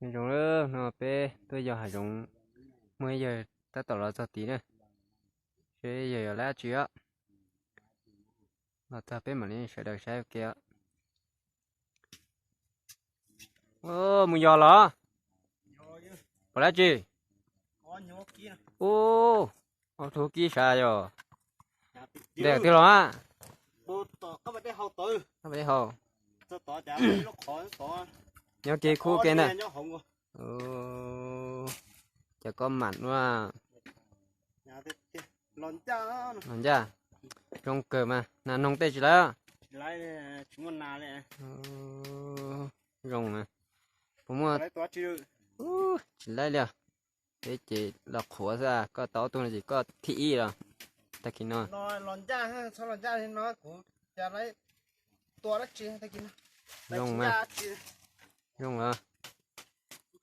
Nyob zoo, no peb tuaj yos hav zoov, muaj ib yawg tab tom los txog tid na, seb yawg yog dab tsi os. Los txog peb mam li sawv daws saib ua ke os. Mus yos los? Pom dab tsi? Ub, ob tug kib sas yog ntawm twg los a? Nyob ke khub ke ntag. Cas koj mam ua los ncaj, zoo kawg mas. Nas noog tej tsis lawv? Zoo mas. Puas muaj? Tsis laib li os. Peb ces los qhuav xwb, koj tau ob tug no ces koj thib ib los. Tag kis no zoo mas. Zoo os.